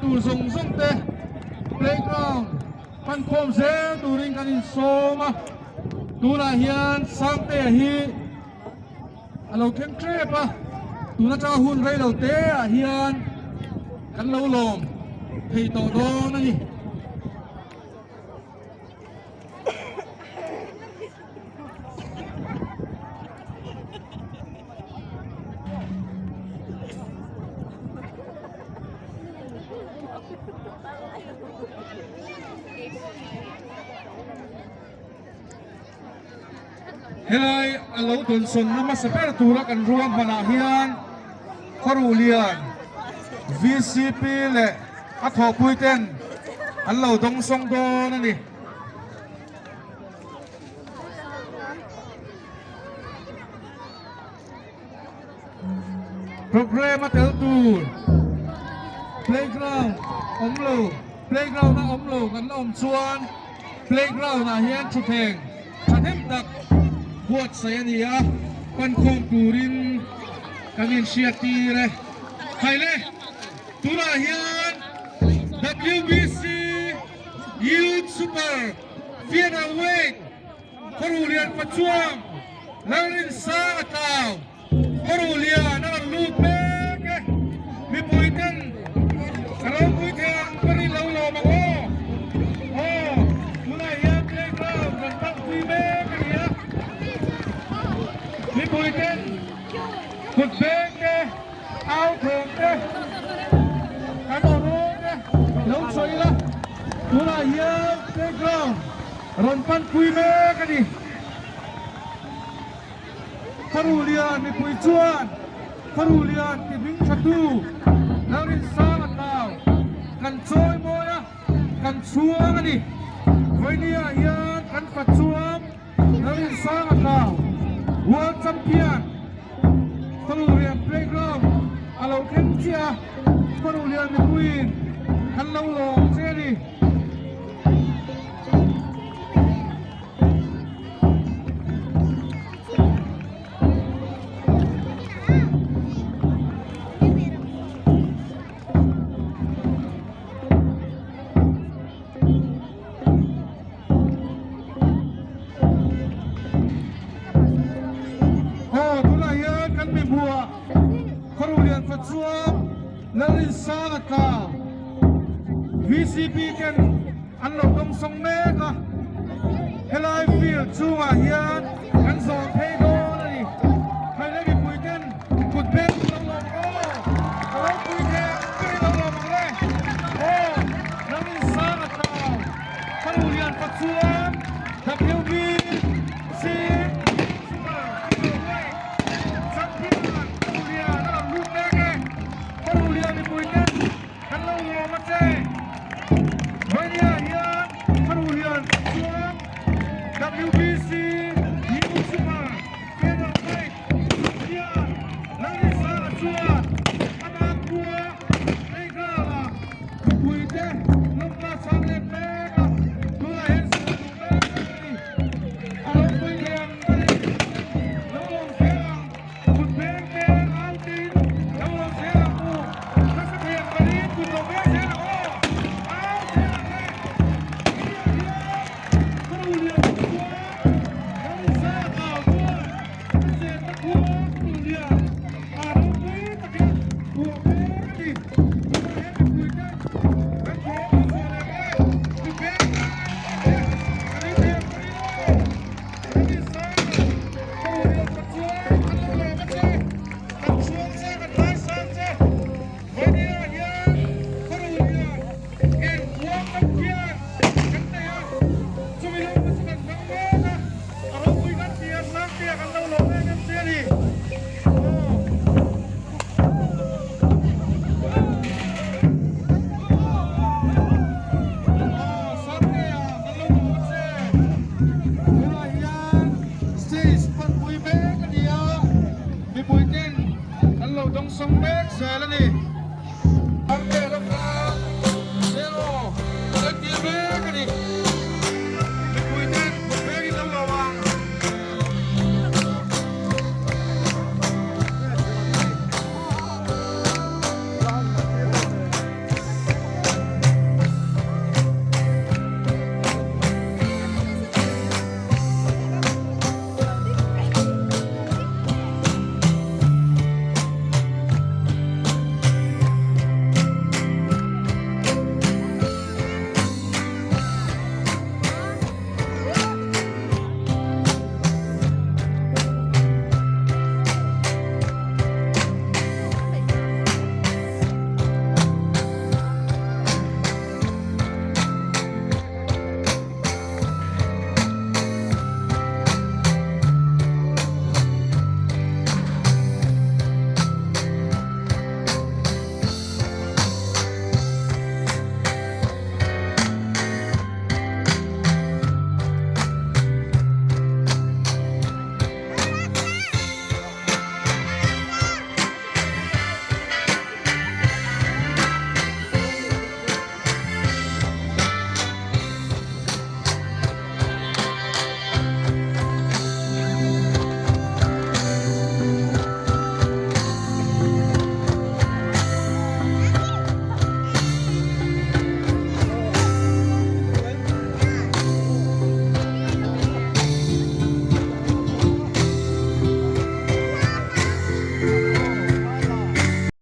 tur zawng zawng te playground pankhawm zel turin kan insawm a, tunah hian Sangtea hi a lo thleng tep a, tun atanga hun rei lo te ah hian kan lo lawm thei tawh dawn a ni. Helai a lo dawnsawnna hmasa ber tura kan ruahmanah hian Khawruhlian VCP leh a thawhpui ten an lo dawngsawng dawn a ni. Programme a tel tur playground awm lo playground a awm lo kan la awm chuan playground ah hian thutthleng thahnem tak buatsaih a ni a pankhawm turin kan inhriat tir e. Khaile tunah hian WBC Youth Super Featherweight Khawruhlian Pachuang Lalrinsang a tlau Khawruhlian a rawn lut mek e. Mipui ten ka ropui thei ang ka rin lo lawm ang aw. Aw tunah hian playground kan panpui mek a ni a. Mipui ten kut beng te au thawm te kan aw rawn te lo chhuah ila tunah hian playground Rawn panpui mek a ni. Kharulian mipui chuan Kharulian ti hming tha tu Lalrinsang a tlau kan chawi mawi a, kan chhuang a ni. Vawinia hian kan fa chuam Lalrinsang a tlau World Champion Kharulian Playground a lo thleng chiah a, Kharulian mipuiin kan lo lawm che a ni. Aw tunah hian kan mi hmuh Kharulian Fachuam Lalrinsanga tlau VCP ten an lo dawngsawng mek a, helai field chungah hian kan zawh phei dawn a ni. Khaile mipui ten kut beng lo lawm aw, a lo pui thei ang ber in lo lawm ang le. Aw, Lalrinsanga tlau Kharulian Fachuam WBC Super Featherweight Champion Kharulian a rawn lut mek e. Kharulian mipui ten kan lo lawm a che. Vainia hian Kharulian chuan WBC New Super Featherweight Champion Lalrisanga chuan ama khua Playground-ah mipui te.